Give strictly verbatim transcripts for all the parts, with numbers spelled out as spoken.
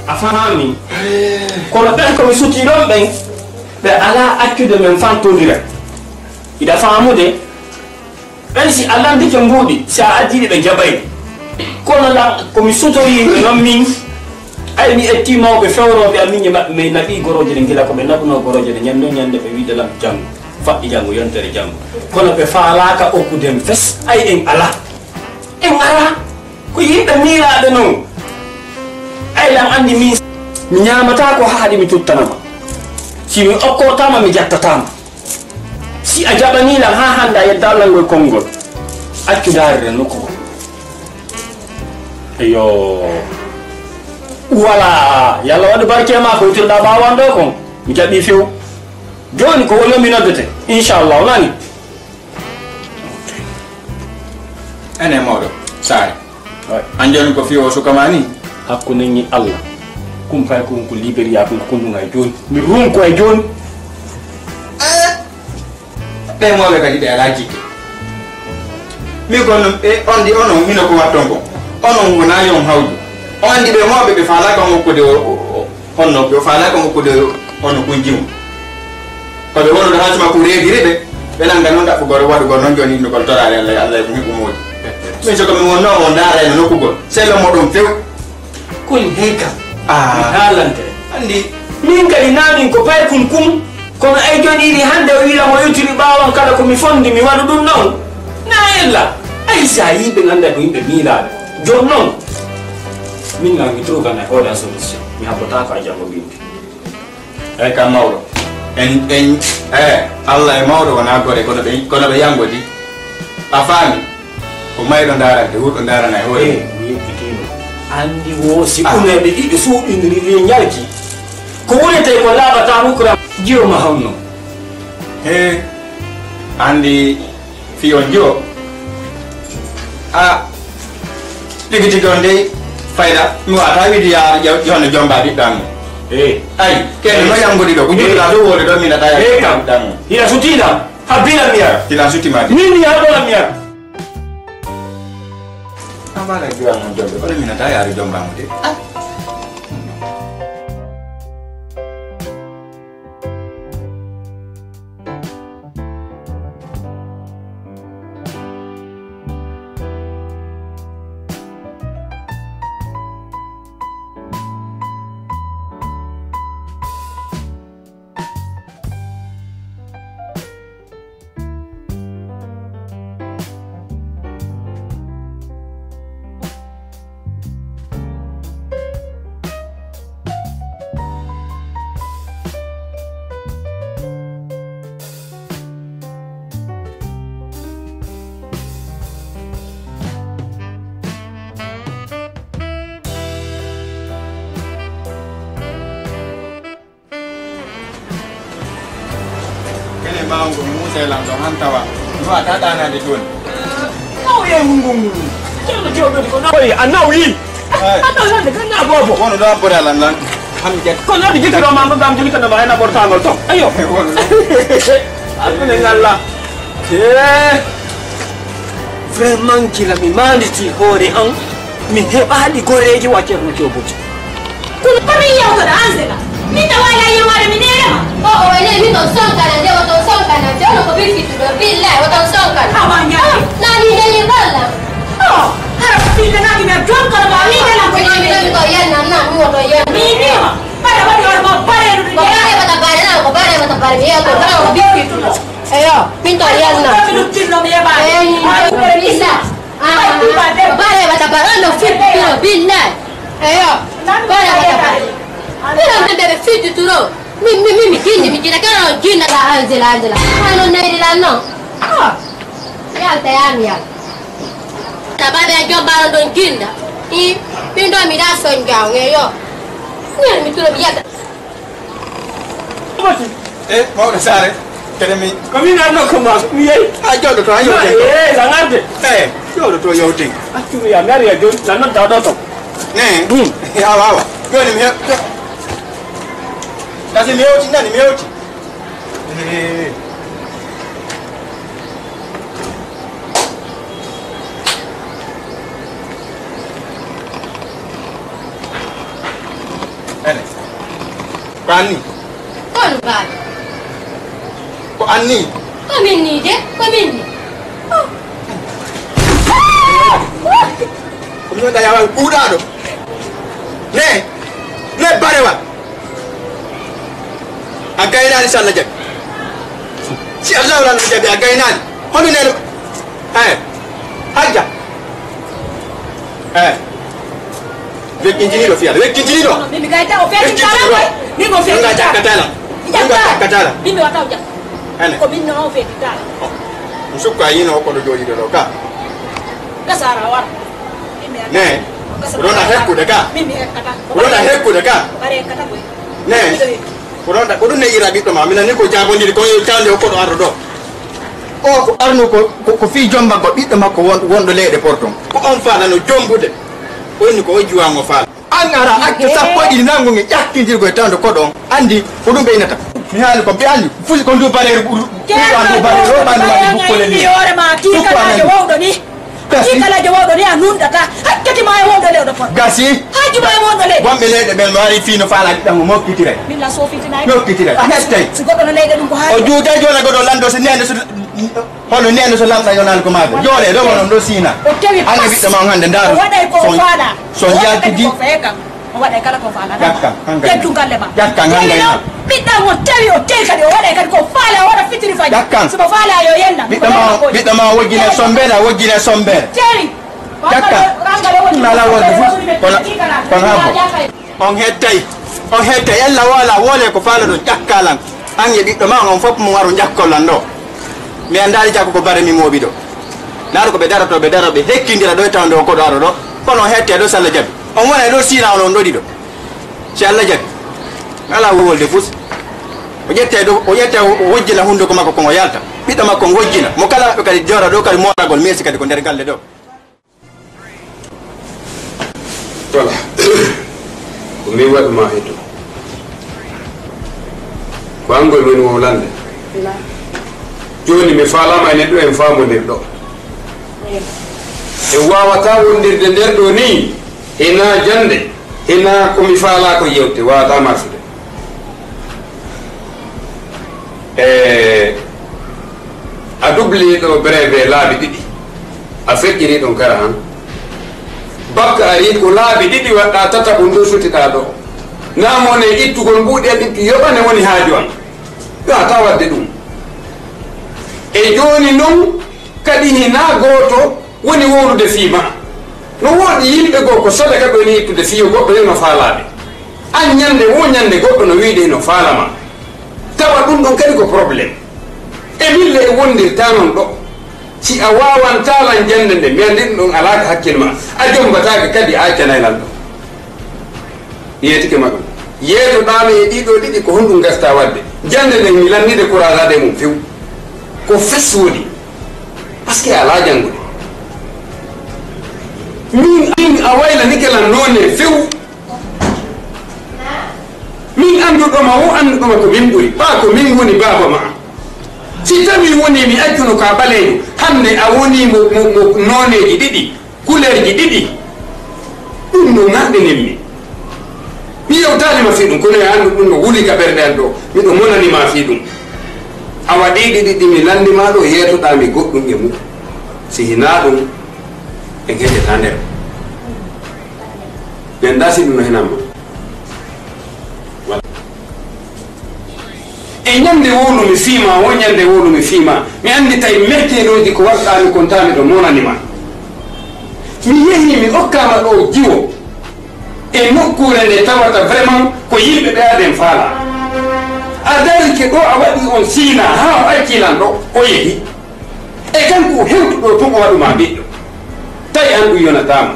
A faami? Kono ɓen ko mi sutii ɗon ɓen, ɓe alaa accude men fantondira. Hiɗa faamude? Ɓen si a landike mbuuɗi, si a addii ɗi ɓe jaɓay. Kono lan, ko mi sutorii ɓe non min, ay mi ettii mawɓe fewrooɓe am, min e maɓɓe, min naɓii gorooje ɗen gila ko ɓe naɓunoo gorooje ɗen. Ñande, ñande ɓe wiide lan janngo, faɗɗi janngo, yontere janngo. Kono ɓe faalaaka okkude en fes, ay en alaa. En alaa. Ko yimɓe miiraaɓe non. Ay lan anndi min. Mi ñaamataa ko haɗi mi tuttana ma. Si mi okkotaama, mi jattataama. Si a jaɓanii lan haa hannde a yeddaa lan ngol konngol, accu ndaarira nokku goo. Eyo. Wala, yalla waɗu barke ma ko hutirɗaa ɓaawo an ɗoo kon. Mi jaɓii few. Jooni ko woni o mi noddete. Inchallah, o nani? Ene mawɗo, Saare. An jooni ko fii o suka ma ni? Hakkunde ñi Allah. Kum fay kun ko Liberia kun ko kundun ay jooni. Mi rum ko ay jooni. Ɓe mawɓe kadi ɓe alaa jikke. Mi kono ɓe ondi onon hino ko watton ko. Onon wonaa yon hawju. O andi ɓe mawɓe ɓe faalaaka on okkude o, o, o, honno ɓe faalaaka on okkude onon kun jimu. Ko ɓe wonude haalsi makko reediri ɓe. Ɓe nanga non ɗaɓɓugol waɗugol non jooni innugol toraare Allah, Allah e ko hiɓɓu moodi. Min so ko mi wonnoo on ndaarayno nokkugol. Sello mo ɗum few. Koni hey kam. Ah. Mi haalante. Anndi, min kadi naamin ko paykun kun, kono ay jooni iri hannde o wiira mo yotiri ɓaawon kala ko mi fondi mi waɗu ɗum non. Na ella. Ay si a yii ɓe ngannda ko yimɓe miilaaɓe. Jooni non, min ngal mi trouve na hoore solution. Mi habbotaako a janngo bimbi. Eyi kam mawɗo. En, en, eh, Allah e mawɗo wonaa gore, kono ɓe, kono ɓe yanngodi. A faami? Ko mayɗo ndaarante, wuurɗo ndaarana e hoore mum. Eh, mi yejjitiima. Anndi wo si uneeɓe ɗiɗi suuɗindiri ɗi ñalki, ko wonetee ko laaɓataa ukra jiyo ma honno? He, anndi fii on jiyo. A, tigi tigi on dey fayda, mi waata wiide yaa, yaa, yo honno jombaa ɓiɓɓe am. Eh. Ay, kene no yanngudi ɗo, ko juutuɗaa dow wonde ɗo, min ataa yaa ɓiɓɓe am. Hiɗa sutiiɗa? A bilamiyara. Tila sutima de. Min mi haɓɓolamiyara. Amana juwa mon jombe. Wala mina ta yaro jomba mo de. Ah. Kene ɓaawo ngo mi muusa e lamɗo han tawa. Mi wata ɗaanaade jooni. Naw e ngu ngu. Ceerno Jooɓodi ko naw. Koy a naw yi. Eh. A naw hande kan na bobo. Wono ɗo abbore lan lan. Ham jet. Ko noddi jikkiɗo ma mbaɗam jikkiɗo ma ena ɓortagol to. Ayo. Wono ɗo. Alɗune ngalla. Eh. Vraiment gila mi maanditi hoore an. Mi heɓaali goreejo wa Ceerno Jooɓodi. Kono ko min yewtoɗo Angela? Min tawa ala yeware mi neere ma. O, o, enen min ton sonkana nde, o ton sonkana nde, ono ko bifituɗo, billahi, o ton sonkana. Awa ñaami. Ah, nani nani balla. Oh, hara ko fille nani mi don kono ma ni nana ko ni mi ko yenna na mi woto yenna. Mi ni ma. Bara wadi wala ma bare no. Ko bare bata bare na, ko bare bata bare mi ko. Ko bifituɗo. Eyo, min ton yenna. Ko mi luttirno mi e bare. Eyi, bisa. Ah, bare bata bare no fifituɗo, billahi. Eyo, bare bata bare. Ɓiran ɓe ɓe fiddu turo. Min, min, min, mi jindi, mi jina kala on jinna la Angela, Angela. Ano nayri la no. Ah. Yalta ya mi yal. Tababe a jomba on don jinna. I, min do mi da son jaw nge yo. Ni mi turo mi yalta. E mawɗo Saare, kadi mi. Ko min arno ko ma, mi yehi. A jooɗoto, a yewte. Eh, la ngarde. Eh, jooɗoto yewte. Accu mi ya, mi ari ya jooni, la nodda ɗo to. Ne? Hmm. Awa, awa. Jooni mi he-, kasi mi hewti nani, mi hewti. Eh. Ko anni? Kono baaba. Ko anni? Ko min ni de, ko min ni. Ko min wonda yawa kuuɗaaɗo. Ne, ne barewal. A gaynaali si Allah jaɓi. Si Allah wala no jaɓi, a gaynaali. Hono neno. Eh. Hajja. Eh. Wekkintiniiɗo fiyal, wekkintiniiɗo. Min mi gayta o feeti kala. Min mo feeti kala. Min mo feeti kala. Min mi wata o jam. Ene. Ko min no o feeti kala. Mi sukka yino ko no jooɗi ɗo ka. Gasara war. Ne. Ko ɗon a hekkude ka. Min mi hekkata. Ko ɗon a hekkude ka. Bare hekkata ko. Ne. Ko ɗon, ko ɗum ne yira ɓiɗɗo ma. Mina ni ko jabondiri ko tawde o koɗo arɗo ɗo. O ko arno ko, ko, ko fii jomba ko ɓiɗɗo makko won, wonɗo leyɗe Porton. Ko on faala no jombude. Woni ko o juwango faala. An ara accu sappo e ɗiɗi nango nge ƴakkindirgo e tawde koɗo on. Andi ko ɗum ɓe inata. Mi haali ko ɓe andi. Fusi ko ndu bareeru ɓuru. Ɓiɗɗo an ndu bareeru, o ɓandu wadde bukkole ni. Hoore ma, kii kala jo wawɗo ni. Gasi. Kii kala jo wawɗo ni a nunɗata. Hakkati ma e wonɗo lewɗo kon. Gasi. Haji ma e wonɗo leyɗo. Wonɓe leyɗe ɓen no ari fii no faala ɗiɗɗan mo mokkitiray. Milla sofitinay. Mokkitiray. A hettay. Si goɗɗo no leyɗe ɗum ko haali. O juutay jona goɗɗo lando so nene so Hono nden so lamɗa yonani ko maɓe. Joole ɗo wonon ɗo sina. O tawi. Anne ɓiɗɗo ma on hande ndaaro. O waɗay ko faala. So yaltidi. O waɗay kala ko faala. Ƴakkan, hanga. Ƴettu galle ma. Ƴakkan, hanga. Ɓiɗɗa mo tawi o tawi kadi o waɗay kadi ko faala, o waɗa fitiri faji. Ƴakkan. Somo faala yo yenna. Ɓiɗɗo ma, ɓiɗɗo ma wojjine sombere, a wojjine sombere. Tawi. Ƴakkan. Ɗum ala wonde fof. Kono, kono ha bo. On hettay, on hettay, ella wala wole ko faalaɗon ƴakkalan. An e ɓiɗɗo ma on fof mo waro ƴakkollan ɗo. Mi andaali jaako ko bare mi mooɓi ɗo. Naaru ko ɓe daroto, ɓe daro, ɓe hekkindira ɗo e tawde o koɗo aro ɗo. Kono on hettay ɗo si Allah jaɓi. On wona e ɗo sina on, on ɗo ɗiɗo. Si Allah jaɓi. Ala wolde fus. O ƴette ɗo, o ƴette o wojjina hunduko makko kon o yalta. Ɓiɗɗo makko on wojjina. Mo kala maɓɓe kadi jora ɗo kadi mooragol meesi kadi ko nder galle ɗo. Voilà. Ko min waɗu ma heddo. Ko an ngol woni wowlande. Jooni mi faalama e neɗɗo en faamondir ɗo. En wawata wondirde nder ɗo ni, hina jande, hina ko mi faala ko yewte, wawata marsude. E a dubli ɗo breve laabi ɗiɗi, a feƴƴiri ɗum kara han. Bakka ari ko laabi ɗiɗi waɗɗa tataɓo ndu sutiɗa ɗo. Namone ittugol mbuɗi an ɗin yoɓane woni haaju an. Yo a tawadde ɗum. E jooni noon kadi hina gooto woni wowlude fii ma. No woodi yimɓe goo ko sadaka ɓe woni ittude fii yo goɗɗo yo no faalaade. An ñande wo ñande goɗɗo no wiide no faala ma. Tawa ɗum ɗon kadi ko problème. E mille e wondirta noon ɗo. Si a waawanta lan jannde nde, mi anndi ɗum ɗon alaa ka hakkil ma. A jommbataake kadi a accanay lan ɗo. Yeetike ma ɗum. Yeetoɗaami e ɗiɗo ɗiɗi ko honɗum gasta waɗde. Jannde nden mi lannide kurasaade mum few. Ko fes woni. Parce que alaa janngude. Min, min a waylanike lan noone few. Min annduɗo ma wo annduɗo ma ko min ɓuri. Ɓaa ko min woni baaba ma. Si tawi woni mi accuno ka ɓaleejo, hannde a woni mo, mo, mo nooneeji ɗiɗi. Kuleerji ɗiɗi. Ɗum no ŋarɗinimmi. Mi yewtaali ma fii ɗum, kono e anndu ɗum no wuli ka ɓernde an ɗo. Miɗo monani ma fii ɗum. A waɗi ɗiɗi ɗi mi lanndi ma ɗo, yeetoɗaa mi goɗɗum e mum. Si hinaa ɗum, en heƴata nder. Mi anndaa si ɗum no henan ma. E ñande wowlumi fii ma, wo ñande wowlumi fii ma, mi annditay metteelooji ko waɗɗaami kon taa miɗo monani ma. Mi yehii, mi okkaama ɗoo jiwo e nokkuure nde tawata vraiment ko yimɓe ɓe aden faalaa. A darike ɗoo, a waɗi on siina haa o acci lan ɗoo, o yehi. E kanko hewtuɗo tun o waɗu ma ɓiɗɗo. Tawi an ɗum yonataama.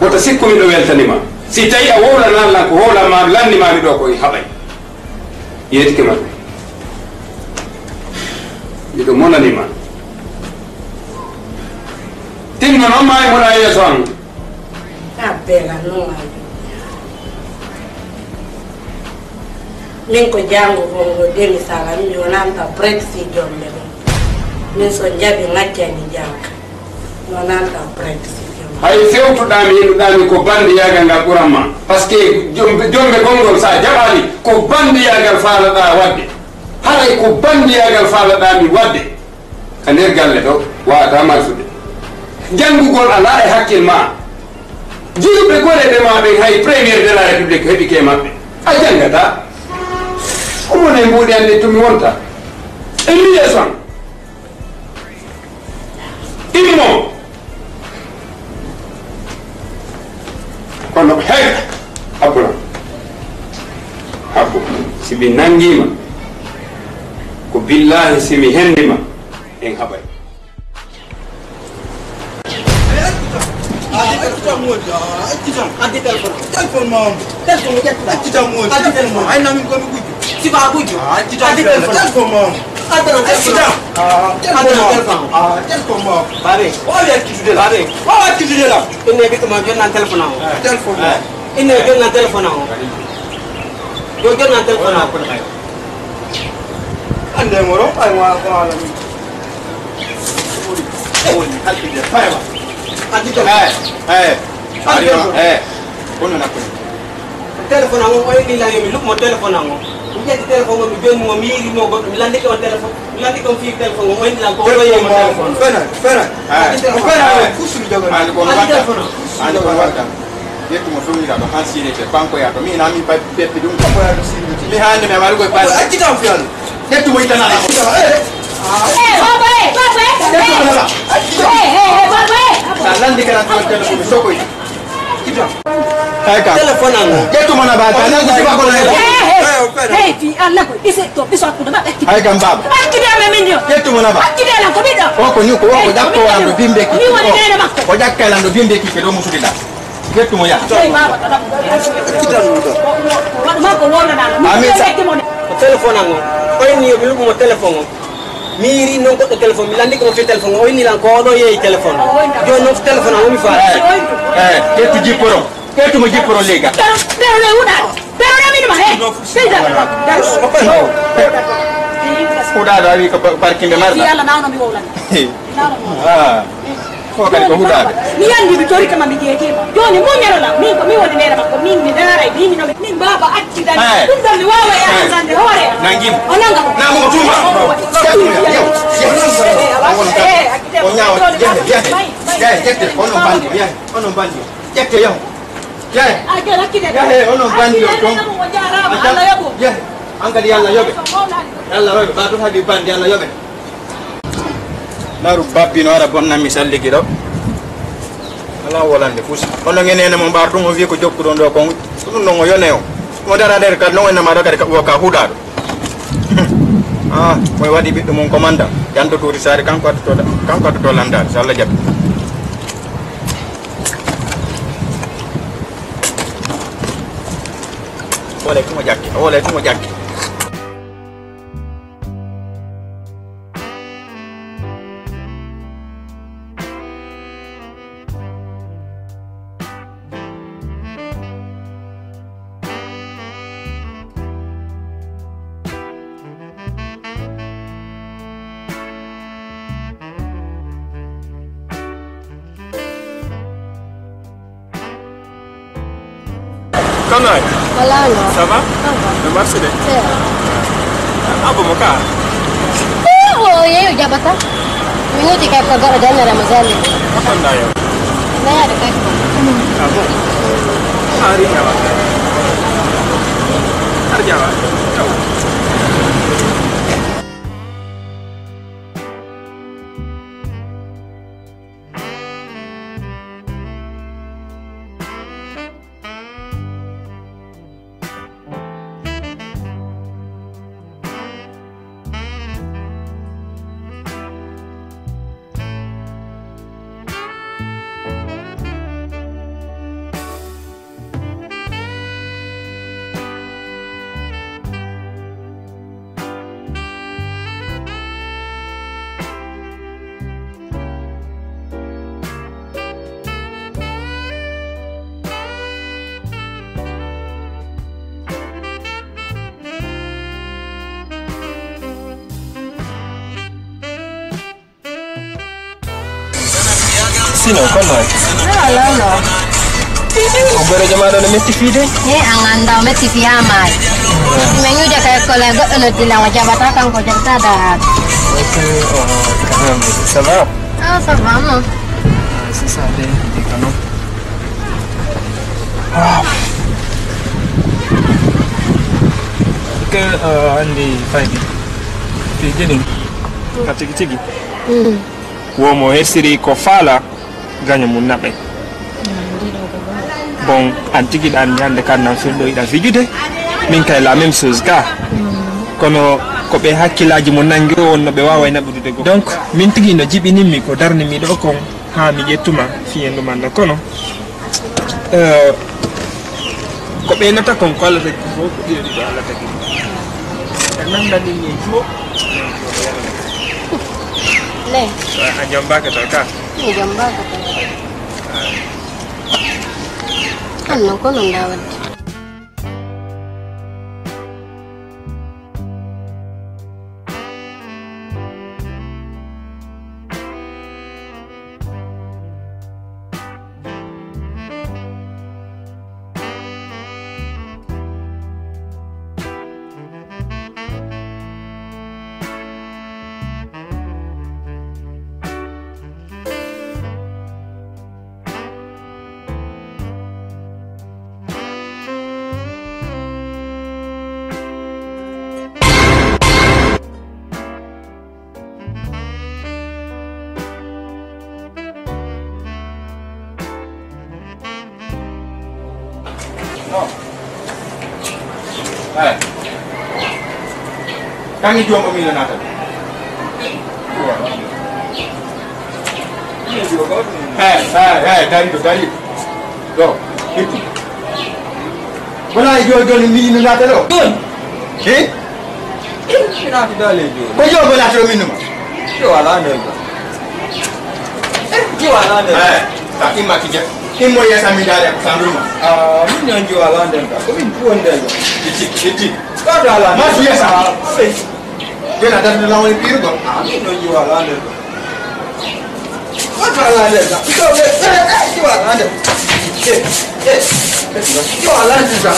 Wota sikku miɗo weltani ma. Si tawi a wowlanan lan ko howlan ma, lanni ma miɗo ko e haɓay. Yeetike ma ɗum. Miɗo monani ma. Tinno noon ma e mona yeeso an. A beela noon ay. Min ko janngo wongo demi sala, mi wonanta prek si jomde ɗum. Min so jaɓi ngaccani jannga. Mi wonanta prek si jomde. Hay fewtuɗaa mi, innuɗaa mi ko banndiyaagal ngal ɓuran ma. Parce que jom-, jombe konngol, so a jaɓaali, ko banndiyaagal faalaɗaa waɗde. Haray ko banndiyaagal faalaɗaa mi waɗde. Ka nder galle ɗo, waawataa marsude. Janngugol alaa e hakkil ma. Jiyuɓe goreeɓe ma ɓen, hay Premier de la République heɓike e maɓɓe. A janngataa. Ko mon e mbuuɗi anndi to mi wonta. E liaison. Immo. Kono, hey, habbo lan. Habbo. Si mi nanngii ma, ko billaahi si mi henni ma, en haɓay. Addi téléphone. Téléphone ma on. Téléphone mo ƴetta. Acci tan mo. Addi téléphone. Ay, na min ko mi gujjo. Sifa gujjo. Ah, acci tan. Addi téléphone. Téléphone ma on. Addi téléphone. Acci tan. Ah, téléphone ma on. Addi téléphone. Ah, téléphone ma on. Babe. O wi acci tude la. Babe. O wi acci tude la. Inne ɓiɗɗo ma, jonnaa téléphone am o. Eh. Téléphone ma on. Eh. Inne jonnaa téléphone am o. Yo jonnaa téléphone am o. Ande mo ɗo, ay, wa, wa, ala min. Woni, woni, halkinde, fayma. Addi téléphone. Eh, eh. Addi téléphone. Eh. Kono nakkuni. Téléphone am o, o inni lan yo mi luɓ mo téléphone am o. Mi ƴetti téléphone o, mi jonni mo, mi yiiri mo goɗɗo, mi landike on téléphone. Mi landike on fii téléphone o, o inni lan ko o ɗo yehi mo téléphone. Fena, fena. Eh. Addi téléphone. Fena, eh, kusuru jogo. Addi téléphone o. Ande ko waɗa. Ƴettu mo fewndira ɗo, han sirete, bankoya to. Mi na mi pa-, peppi ɗum. Bankoya to sirete. Mi hande mi amari koye basi. Acci tan fiyal. Ƴettu mo ittana. Acci tan, eh. Eh, baba, eh, baba, eh. Ƴettu mo naba. Eh, eh, eh, baba, eh. Sa landi kana to tele ko mi sokoy. Acci tan. Hay ka. Téléphone am. Ƴettu mo naba, ka landi sifa ko na. Eh, eh, eh. Hey, fi Allah ko ise to biso ko ba. Hay kam baba. Acci tan me min yo. Ƴettu mo naba. Acci tan ko biɗo. O ko ni ko, o ko ƴakko lan ɗo bimbe ki. Ni woni nene makko. O ƴakka lan ɗo bimbe ki ke ɗo musude ɗa. Ƴettu mo yaha. Jeyi baaba to ɗaɓɓu. Accitan ɗum ɗo. Waɗu makko wonanaano. Amin sa. Ko téléphone am o. O inni yo mi luɓu mo téléphone o. Mi yiiri noon goɗɗo téléphone, mi lanndike mo fii téléphone o. O inni lan ko oɗo yeeyi téléphone o. Jooni noon ko téléphone am o mi faala. Eh, eh, ƴettu jipporo. Ƴettu mo jipporo leyga. Pero, pero ne wuɗaɗo. Pero ne min ma, eh. Seyda. Huɗaɗo a wi ko ba-, barkinde marɗa. Yalla nawno mi wowlan. Nawno mi wowlan. Ah. Ko kadi ko huɗaɓe. Mi yandi mi tori kama mi jeetima. Joni mo ñalola, min ko mi woni nera makko, min mi daara e bimi no min baba accident. Hey. Ɗum ɗon mi wawa e hey. Anisande hoore. Nangim. O nanga mo. Namu ko tuma. O ñawa. Jette, jette. Jette, jette. Ono bandi. Jette, yahu. Yahe. A jala kide. Yahe, ono bandi o ton. Mo jarama, Allah yobo. Yahe. An kadi Allah yobe. Allah yobe. Ba to hadi bandi Allah yobe. Naru babbi no ara bonna mi salligi ɗo. Ala wolande fusi. Ono ngenene mo mbar ɗum o wi ko jokkuɗon ɗo kon. Ɗum non o yone o. Mo dara der kad non en ma ɗo kadi ka, ka huɗaɗo. Ah, moy waɗi ɓiɗɗo mum commandant. Janto tuuti saari kanko addoto, kanko addoto landaade, so Allah jaɓi. Wole tumo ƴakki, wole tumo ƴakki. Comment? Voilà, non. Ça va? Ça va. Le marché de? C'est vrai. Ah, bon, mon cas. Oh, oh, yeeyo jaɓata. Mi hoti kay ko goɗɗo jannere mo jali. Ko fonda yo? Nayaade kay. Ah, bon? Ari jawa. Ari jawa. Sino, kono waɗi? Ala, ala. O gorojo ma ɗo no metti fiide? He, an annda o metti fiya maayi. Min ñuuja ka école, goɗɗo noddi lan, o jaɓata, kanko o jaɓata dara. Ok, oh, quand même, ça va? Ah, ça va, non. Ah, c'est ça, bien, bien, quand même. Ah. Que, euh, andi faydi. Fi jeni. Ka tigi tigi. Mm. Wo mo hersiri ko faala gaño mum naɓe. Bon, an tigi ɗan hannde kan nan firɗo iɗa fijude. Min kay la même chose ka. Kono ko ɓe hakkillaaji mo nangi o wonno ɓe waaway naɓudude goo. Donc, min tigi no jiɓinimmi ko darnimi ɗo kon haa mi ƴettuma fiyendu man ɗo. Kono, eh, ko ɓeynata kon ko Allah tagi fof, ko ɗiɗo ɗiɗo Allah tagi. E nanndani ni juo. Le. A jombaaka to ka? Mi jombaaka to. An non ko non da wadde. Kaŋŋe joom o miila naata. Hey, hey, hey, dari ɗo, dari ɗo. Ɗo, itti. Wala e jooni jooni mi ina naata ɗo. Ɗon. He? Ina naata dale jooni. Ko yo ko naata ɗo min numa. Yo ala nder ɗo. Yo ala nder. Hey, ta imma ki je. Immo yesa mi dale ko sanduma. Ah, min non yo ala nder ɗo. Ko min tuwon nder ɗo. Itti, itti. Ko ɗo ala nder. Ma su yesa. Ah, ko ɓe. Jona darde lawol piirugol. Ah, min non yo ala nder ɗo. Wata ala nder ka. Yo, yo, yo, yo, yo, ala nder. Eh, eh, eh. Yo, ala nder ka.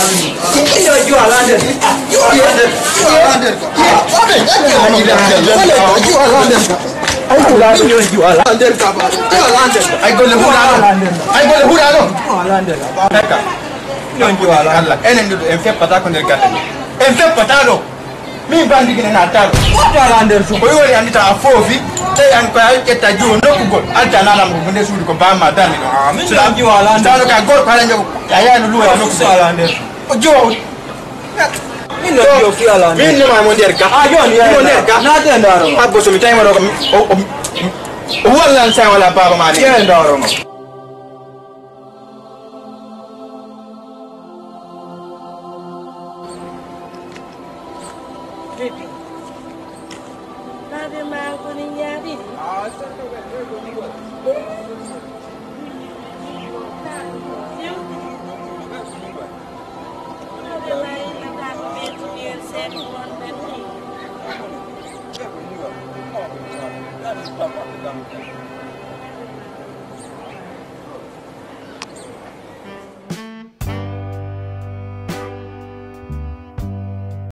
Yo, yo, yo, ala nder. Yo, ala nder. Yo, ala nder. Yo, ala nder. Yo, ala nder. Yo, ala nder. Ay, ko la, yo, yo, ala nder ka. Yo, ala nder. Ay, golle huɗa ɗo. Ay, golle huɗa ɗo. Yo, ala nder. Ay, ka. Yo, yo, ala. Allah. Enen ɗo en feppata ko nder galle. En feppata ɗo. Min bandigi ne nattaro. Wata ala nder suudu. Ko yori andita a foofi. Tawi an ko a ƴetta jiwo nokkugol. Alta nanam ko nder suudu ko bamma dami ɗo. Ah, min ɗon jiwo ala nder. Tawno ka gorko ala njaw. A yaano luwa nokku. Ala nder. O jiwo. Min ɗon jiwo fi ala nder. Min numa mo nder ka. Ah, joni mo nder ka. Na de ndaro. Abbo so mi tawi mo ɗo ko mi, o, o, o wallan sa wala baba ma ni. Ye ndaro mo. Bébé. Baaba maa ko min yaaɓiri. Baaba maa yimɓe kaa ko ɓe tuɓi en seeɗa won ɓen ɗi.